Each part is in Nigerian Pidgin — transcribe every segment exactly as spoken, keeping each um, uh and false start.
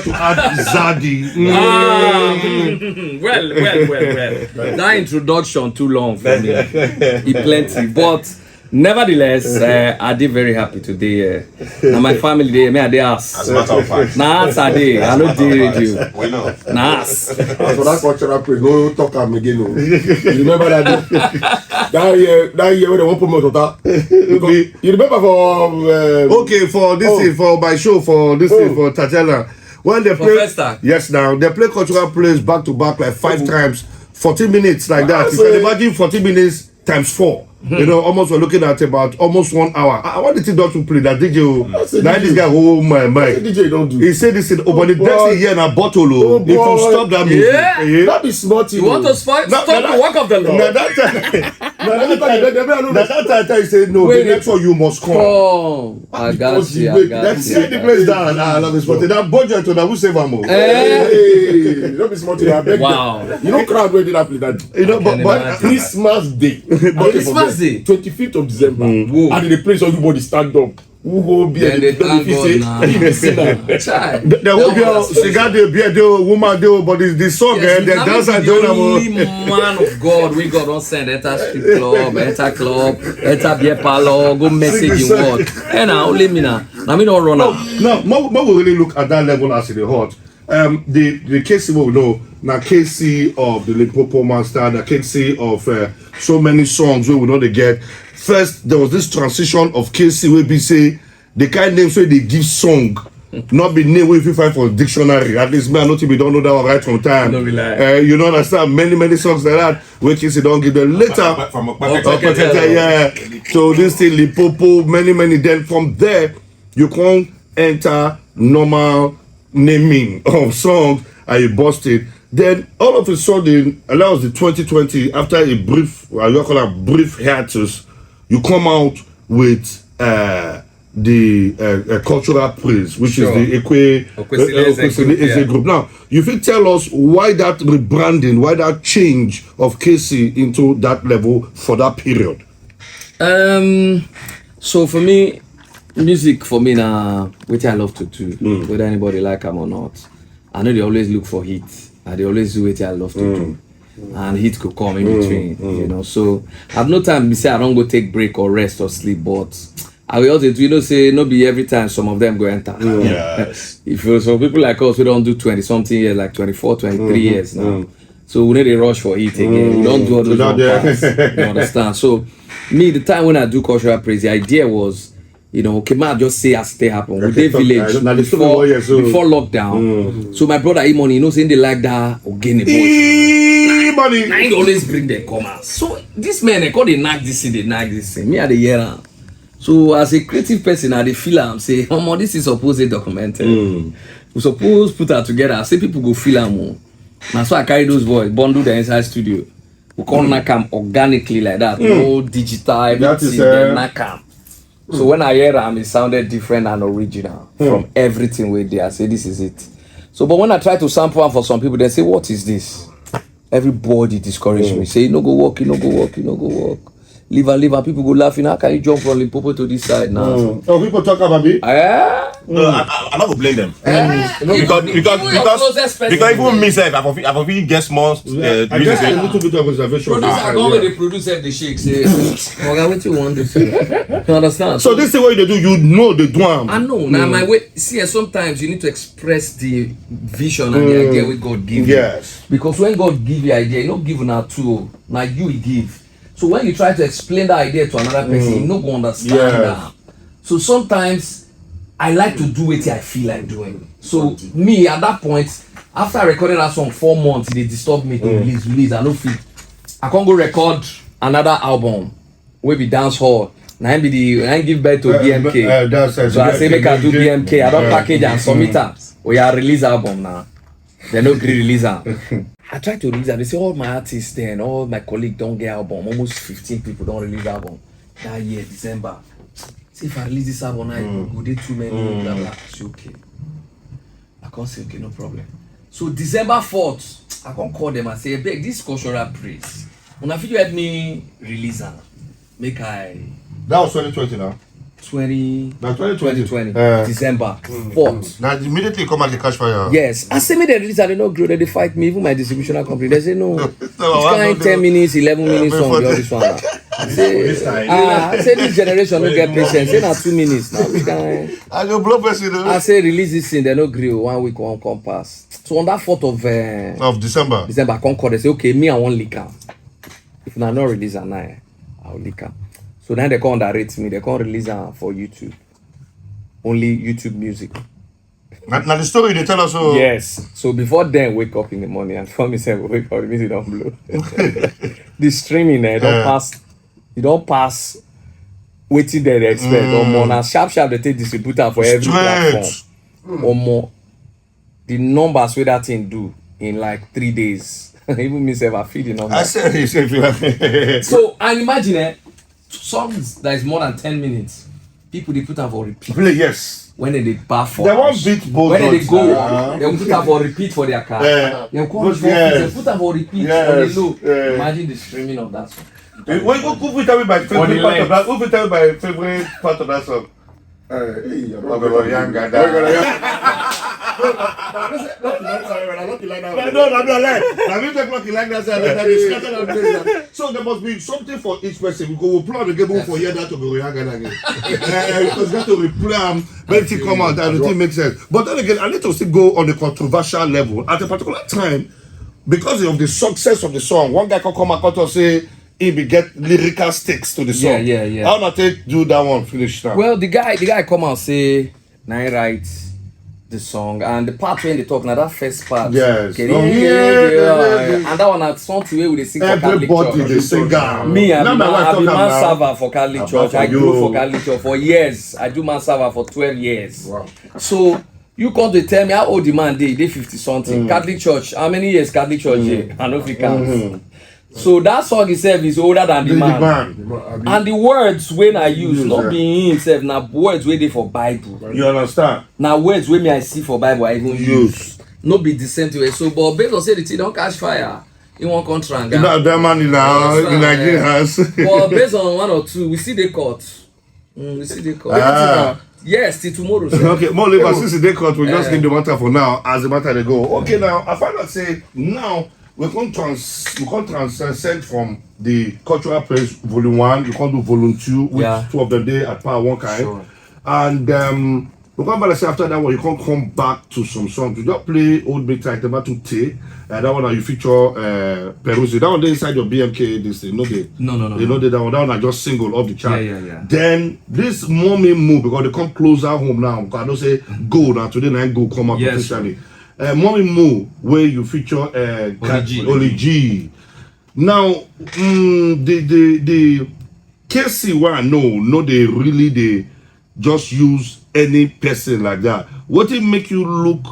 forgot to add Zagi. Ah, mm, well, well, well, well. That introduction too long for me. It plenty, but nevertheless, uh, I did very happy today. Uh, now my family dey, me I dey ass. As a matter of fact. Na ass I dey. I no dey radio. We know. Na ass. As for that cultural praise, no talk am again. Oh. You remember that day? That year, that year when they won't put me on Twitter. You remember for um, Okay, for this Oh. thing, for my show, for this thing, Oh. for Tatiana. When they play, Festa. Yes, now they play cultural plays back to back like five times, fourteen minutes like that. You can Say- imagine fourteen minutes times four. You know, almost we're looking at about almost one hour. I I want the thing not to play that D J. Oh, I say now D J. This guy, oh my What my. the D J don't do? He said this in over the Boy. next year na bottle. Oh. Oh, If you boy. Stop that music. Yeah. Eh? That be smart. You want to spoil? No, Stop no, the work of the Now Lord. that time, now that time, They- they- they- now that time, I say no. Wait. The next one you must come. Oh, I got you. I got Let's see the you. Place down. Ah, I love it. But that budget to that who save am. Oh. Eh? Hey, don't be smart. I beg Wow. You. You know, crowd where did that play that? You know, but, Can but imagine. Christmas Day. Oh, Christmas Day. Twenty-fifth of December. Whoa. And they play so everybody stand up. Who go be Then and they they don't thank God fit now. say you be sinner. Child. There will be That a was cigar day, beer day, woman day, but the, the song, Yes, eh, the Muhammad dance is and the doing only am. Man of God, we God don't send enter strip club, enter club, enter beer parlor, go message Sing in the song. Word. And I only me now. Now me don't run out. No, no, more, more we really look at that level as it hot. Um, the the K C we know now K C of the Limpopo Master, the K C of uh, so many songs we will not get. First, there was this transition of K C where we say the kind names where they give song. Not be name we fit find for dictionary. At least me, I know we don't know that one right from time. No be lie. Uh, you know understand many many songs like that. Where K C don't give them later. From Okay. Okay, yeah. So this thing Limpopo, many many. Then from there, you can't enter normal naming of songs and you bust it. Then all of a sudden, allows the twenty twenty after a brief, I will call a brief hiatus, you come out with uh, the uh, uh, cultural praise, which Sure. is the Ekwe Okwesili uh, Eze Okwesili group, Eze yeah. group. Now, you fit tell us why that rebranding, why that change of K C into that level for that period? Um, so for me, music for me now, what I love to do, whether anybody like am or not, I know they always look for hit. I they always do what I love to do, and hit could come in between. You know, so I have no time to say I don't go take break or rest or sleep, but I will also do, you know, say no be every time some of them go enter. Yes. If you some people like us who don't do twenty something years, like twenty-four, twenty-three years now. So we need a rush for it again. We don't do all those Without one the- parts. You understand? So me, the time when I do cultural praise, the idea was, you know, okay, man, just say as it happen. We Okay, dey village now, there's so before, many years, so- before lockdown. So my brother Imoni, you know, saying they like that Ogene boys. Ee, money. Na him dey always bring them come out. So this man, they call they knack this thing, they knack this thing. Me, I dey hear am. So as a creative person, I dey feel am. Say, omo, this is supposed to documented. We suppose put am together. Say people go feel am. Oh. Na so I carry those boys, bundle them inside studio. We can't knack am organically like that. No digital, everything. That is, They uh, knack am. So when I hear am, it sounded different and original from everything we did. I say this is it. So, but when I try to sample am for some people, they say, "What is this?" Everybody discourage me. Say, "You no go work, you no go work, you no go work." Liver, liver, people go laughing. How can you jump from Limpopo to this side now? Oh, people talk about me. Eh? No, I, I, I not go blame them. Eh? Because because Even your because closest person. because even me self, I for fit- I for fit get small. Uh, I music. guess a little bit of observation. Producer, I go where they produce the shake. Say, "Oga, what you want to say?" You understand? So this is what you do. You know the do am. I know. Now my way. See, eh, sometimes you need to express the vision and the idea what God give you. Yes. Because when God give you idea, you not give una two. Now you give. So when you try to explain that idea to another person, you no go understand Yes. that. So sometimes I like to do what I feel like doing. So me at that point, after I recorded that song four months, they disturb me to release, release. I no fit. I can't go record another album. We be dance hall. Na him be the na him give birth to B M K. Uh, that's So I say make I do B M K. I don't Yeah. package and submit am. Oh yeah, release album now. They no gree release am. I try to release am. They say all my artists then, all my colleagues don't get album. Almost fifteen people don't release album that year December. See if I release this album now, it go dey too many. Blah blah. I say okay. I can't say okay, no problem. So December fourth, I can't call them and say, beg this cultural praise. Una fit you help me release am. Make I That was twenty twenty now. twenty Na twenty twenty. twenty twenty Uh, December fourth. Now immediately come out the cash fire. Yes, I say me they release, I don't know, they dey fight me. Even my distribution company, they say no. This No, I kind don't ten know. minutes, eleven minutes Uh, song. before They all the- this one. I say, This time. ah, I say this generation no get patience. Say na two minutes now. Which kind? I go blow person. You know? I say release this thing, they no gree. One week won't come pass. So on that fourth of uh, Of December. December, I come call. They say okay, me I want leak am. If na not release am now, I will leak am. So now they come underrate me. They come release am for YouTube. Only YouTube music. Now, now the story they tell us. So Yes. So before then, wake up in the morning and for me say wake up, the music don't blow. The streaming eh, don't Yeah. pass. You don't pass. Waiting there they expect. Or more now sharp sharp they take distributor for every Straight. platform. Or more. The numbers where that thing do in like three days. Even me say I feel the number. I said he said if you So and imagine eh, songs that is more than ten minutes, people they put am for repeat. Play yes. When they bath for They won't house. Beat both When they dogs. Go, Uh-huh. They will put am for repeat for their car. Yeah. They will call But for yes. They put am for repeat Yes. for the low. Yeah. Imagine the streaming of that song. Wait, who who will tell me my favorite the part of length. That? Who will tell me my favorite part of that song? Hey, Ogoloyanga Dada. Lucky like that. No, no, no, no, like, I mean, the clock like that. Side, that is scattered and place that. So there must be something for each person. We go, we'll play the game for here that to go young and again. Because got to replay them, but it come out and it makes sense. But then again, I need to still go on the controversial level at a particular time because of the success of the song. One guy can come out and say he be get lyrical sticks to the song. Yeah, yeah, yeah. How not take do that one finish now? Well, the guy, the guy come and say, "Na I write the song," and the part when they talk now that first part. Yes. Kere, Oh, kere, yeah, kere, yeah, yeah. And that one I turn to where we dey sing for Catholic Everybody church. They sing am. Me, I Now be my man, wife I be talk am man now. Server for Catholic About church. I for grew you. For Catholic church for years. I do man Server for twelve years. Wow. So you come to tell me how old the man dey? Dey fifty something. Catholic church. How many years Catholic church dey? I no fit count. So that song itself is older than the, The man. man. The man, I mean, And the words when I use, Use, not eh. Be him himself, na words wey dey for Bible. You understand? Na words wey me I see for Bible I even use. Use. No be the same thing. So, but based on say the thing don catch fire, he wan come try and You know that money now in Understand, Nigerians. But based on one or two, we see the court. Mm, we see the court. Ah. Yes, till tomorrow. Sir. Okay, more labor since they cut, we just Eh. Leave the matter for now as the matter they go. Okay, now I find out say now we can trans we can transcend from the cultural praise volume one, you can do volume two, which Yeah. Two of them they at power one kind. Sure. And um we can't say after that one, you can't come back to some songs. You just play old big time, never too tay. And that one now you feature uh Peruzzi. That one they inside your B M K this thing, no they No, no, no, you no. Know they that one, that one I just single off the chart. Yeah, yeah, yeah. Then this Mommy Move because they come closer home now. 'Cause I don't say go now today night go come out Yes. Officially. Uh, Mommy Move where you feature uh, Oli G. Oli G. Now mm, the the the K C where I know no they really they just use any person like that. What it make you look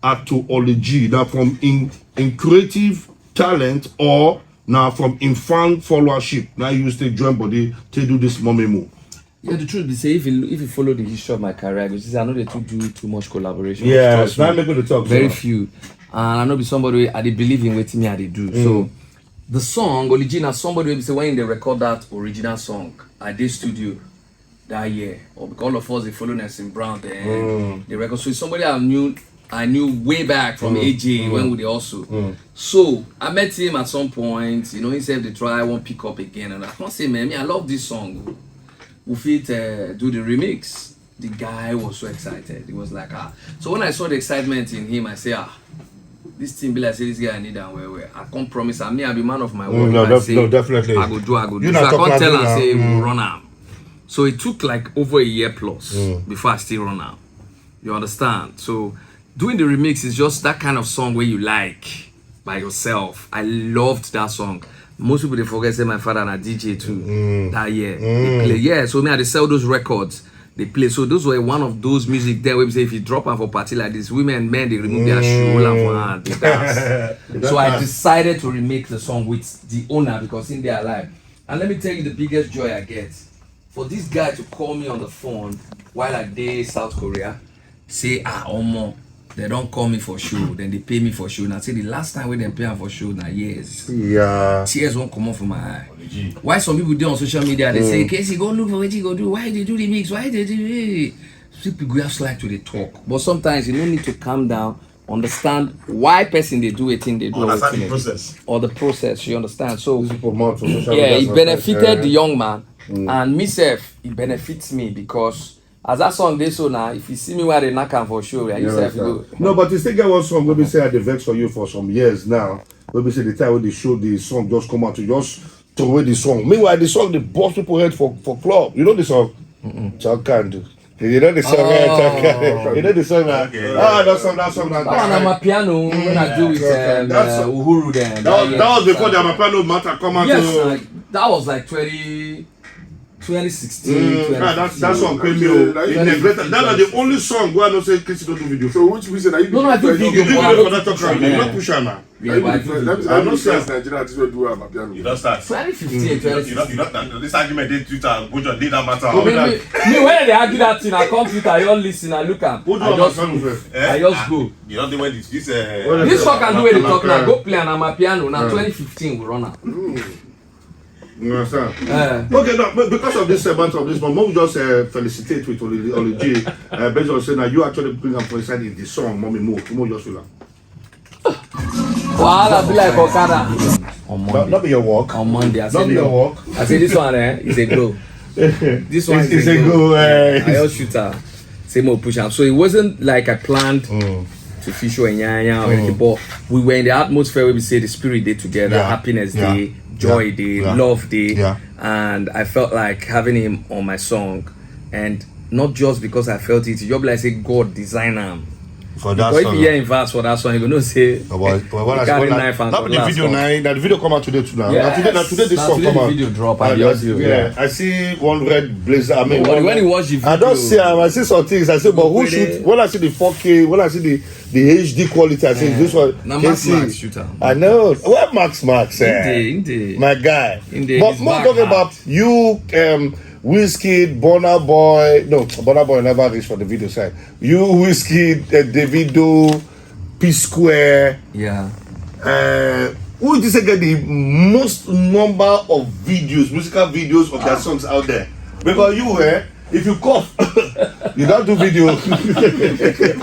at to Oli G now from in in creative talent or now from in fan followership now you stay join body to do this Mommy Move. Yeah, the truth be say if you if you follow the history of my career, you see I know they too do too much collaboration. Yeah, Trust now me. Make the talk. Very So. Few, and I know be somebody wey I dey believe in wetin me I dey do. So the song Oli G na somebody wey be say when they record that original song at this studio that year, or because all of us they follow Nelson Brown then they record. So it's somebody I knew I knew way back from A J when we dey also. So I met him at some point. You know, he said they try one pick up again, and I can't say, man, me I love this song. We fit uh, do the remix. The guy was so excited. He was like, ah. So when I saw the excitement in him, I say, ah, This thing be like say this guy need am well well. I can't promise am. Me, I be man of my word. Mm, no, I def- say, no, definitely. I go do, I go do. You So not I talk can't like tell you am now. Say we Mm. Run am. So it took like over a year plus Mm. Before I still run am. You understand? So doing the remix is just that kind of song where you like by yourself. I loved that song. Most people, they forget say my father na D J too Mm. That year. They Mm. Play. Yeah, so me, I dey sell those records. They play. So those were one of those music there where we say if you drop am for party like this, women, men, they remove their shoe, hold am for hand, they dance. So I decided to remake the song with the owner because him dey alive. And let me tell you the biggest joy I get. For this guy to call me on the phone while I dey South Korea, say, "Ah, omo, they don't call me for show, then they pay me for show." Now, say the last time when they pay am for show, na years. Yeah. Tears won't come off my eye. Why some people dey on social media, they say, "Casey, go look for what you go do. Why they do the mix? Why they do it?" People go have like to dey talk. But sometimes you no need to calm down, understand why person dey do a thing, they do Understand wetin the they do. Process. Or the process, you understand? So These people mouth for social yeah, media it sometimes, benefited yeah. The young man, Mm. And me sef, it benefits me because as that song dey so now, if you see me where they knock am for show, yeah, you You sef understand? Go. No, but you still get one song wey be say I dey vex for you for some years now. Wey be say the time when the show, the song just come out, you just throw away the song. Meanwhile, the song dey burst people head for, for club. You know the song? Chakand. You know the song, eh, Oh. Chakand. You know the song now. Okay. Ah, that song, that song, that That one na my piano when I do with Okay. um, That's uh, Uhuru then. That, was- that was before the Amapiano matter come out. Yes, So, like, that was like twenty, twenty sixteen, Mm, ah, that, that song pay me. Oh. It neglect- That na the only song where I know say Casey don't do video. So which reason are you No, no, I do You video. do video for that talk. You Yeah. Not push am now. Yeah, but I do Let me video. say, I don't see Nigeria, this will do am, Abiano. You don't start. twenty fifteen, You don't, you don't, you don't, this argument dey Twitter, go just leave that matter. Go Me, me, me, when they argue that thing, I come Twitter, I all listen, I look am. Go do I am just Abiano move. First. Eh? I just go. You don't think when this, this, uh, What This is fuck and do where they talk now. Go play an Amapiano. Now Yeah. twenty fifteen we run am. You understand? Eh. Okay, now, but because of this amount of this, but we just uh, felicitate with Ology. Uh, based on saying that you actually bring up for inside in the song, Mommy Mo. Mo just feel am. Wahala be like Okada. On Monday. Not, not be your work. On Monday, I Not said be your no. Work. I said this one, eh, is a go. This one It's, is it's a a go. Go. Eh. I just shoot her. Say more push up. So it wasn't like I planned Mm. To fish or nyanya or Mm. Anything, but we were in the atmosphere where we say the spirit day together, Yeah. Happiness Yeah. Day, joy Yeah. Day, Yeah. Love Day, Yeah. And I felt like having him on my song, and not just because I felt it, you be like say God design am. For that Because if song, you hear in verse for that song, you know say Oh, boy, boy, when I, carry when I, knife and not the cutlass video come. Now, that video come out today too now. Yes. Now today, now today this Now song today come the out. Video drop and I, the I, audio. Yeah, I see one red blazer. I mean, But one when red- you watch the I don't video, see. I see some things. I say, but who Really? Shoot? When I see the four K, when I see the the H D quality, I say Eh, this one. Na Max Casey. Max shoot am. I know. Where Max Max? Eh? Indeed, indeed. My guy. Indeed, But it's more back talking hard. About you, um, Wizkid, Burna Boy. No, Burna Boy never reached for the video side. You, Wizkid, uh, Davido, P Square. Yeah. Uh, who did you say get the most number of videos, musical videos of their songs out there? Because you were, if you cough, you don't do video.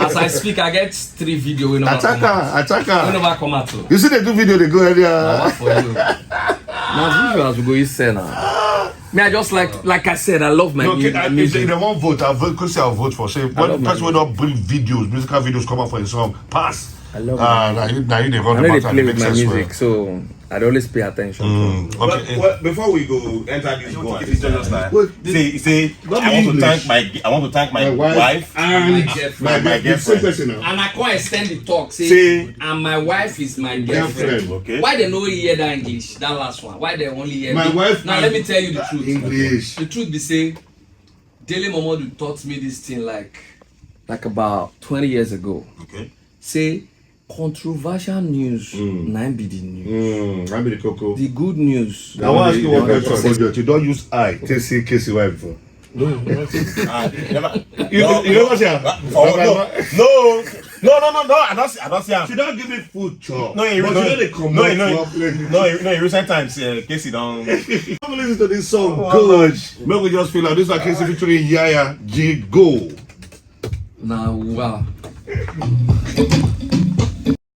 As I speak, I get three video wey never Attack come out. Her, attack her. Wey never come out o. You see they do video, they go Na earlier. What for you? Na video as we go use sell now. Me, I just like, like I said, I love my No, mu- okay, I, if music. They, they won't vote, I vote. Could say I'll vote for. Say I when love the my person will music. Not bring videos, musical videos come out for his song, pass. I love Ah, my now you, now you they run I the know they matter. Play It with makes my sense. Music, Well. So I always pay attention. Mm, But, okay. Well, before we go enter this You want to one, give it to us, man? Well, Say, say, Not I want to English. Thank my, I want to thank my My wife. Wife. And My girlfriend. My, my The same girlfriend. Person now. And I can't extend the talk. Say, Say, and my wife is my girlfriend. Girlfriend. Okay. Why they no hear that English? That last one. Why they only hear My me? Wife Now and let me tell you the truth. English. The truth be say, Dele Momodu taught me this thing like, like about twenty years ago. Okay. Say controversial news. Mm. Na be the news. Mm, na be the cocoa. The good news. Now I ask you one question. Say- But you don't use eye. Tell see Casey wife before. No, no, no. Ah, never. You, No, you never see her? Ah, oh, no. No. No, no, no, no. I don't see. I don't see her. She don't give me food chop. No, you But no, you know they come no, out no, for play. No, you know, in recent times, uh, Casey don't. Come listen to this song. Oh, Good. Make we just feel like this is Casey featuring Yaya G Go. Now, wow.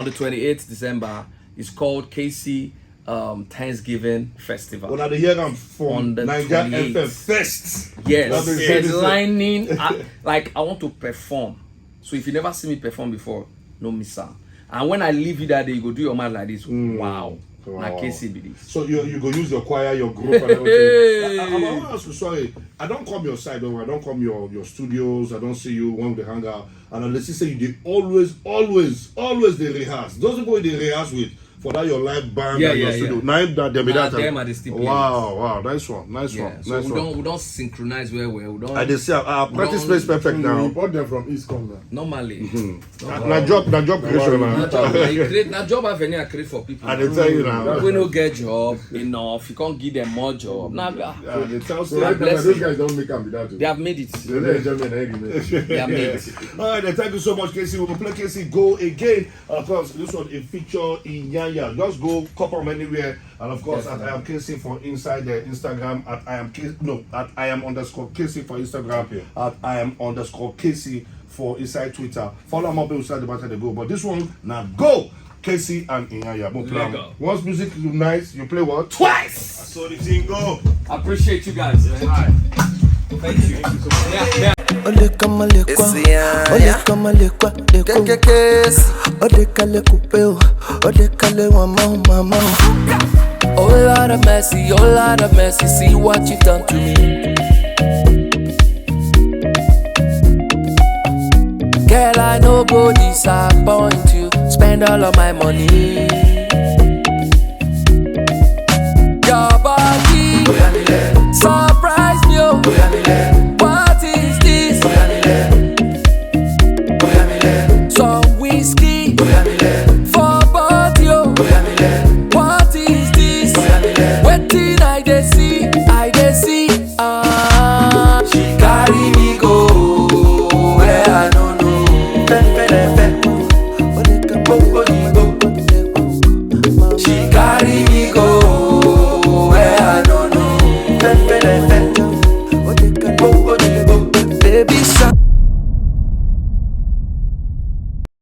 On the twenty-eighth December, it's called K C um, Thanksgiving Festival. When I dey hear am from On the Niger twenty-eighth. F M first. Yes, That is headlining. I, like, I want to perform. So if you never see me perform before, no miss out. And when I leave you that day, you go do your mouth like this. Wow. Wow. Na K C be this. So you you go use your choir, your group, and everything. I, I, I want to ask you, sorry, I don't come your side, or I don't come your your studios, I don't see you when we hang out, and I see say you dey always, always, always dey rehearse. Those people wey dey rehearse with for that your live band Yeah, and your yeah, studio. yeah. Na him that dem be Na that. dem I dey still play Wow, wow, nice one, nice Yeah, one, so nice we one. Don't we don't synchronize well well. We don't I dey see our practice Don't- makes perfect You now. import them from East come now. Normally. Na na job na job creation na. Na job I create. Na job avenue I create for people. I dey tell you now. We no get job enough. You can't give them more job. Now I dey tell So you. right now, bless those you. Guys don't make am be that. They have made it. They don't enjoy me, they remain. They have made it. All right, then thank you so much, K C. We will play K C go again. And of course, this one a feature in Yanya. Just go cop am anywhere. And of course, at I am K C for inside the Instagram at I am K no at I am underscore K C for Instagram at I am underscore K C for inside Twitter. Follow am up inside the matter they go. But this one now go K C and Inyanya. Mo plan. Lego. Once music is nice, you play what? Twice. I saw the thing go. Appreciate you guys. Man. Thank you. Yeah, yeah. Ole kama lekwa, ole kama lekwa, lekwa. Ole kale kupeo, ole kale wama mama. Oh Lord of mercy, oh Lord of mercy, see what you done to me. Girl, I no go disappoint you. Spend all of my money. Your body surprise me, oh. What is this? Some whiskey for body, oh. What is this? Wetin I dey see? I dey see. Ah, she carry me go where I no know. Fe, fe, fe, fe. She carry me go where I no know. Fe, fe, fe, fe. Baby,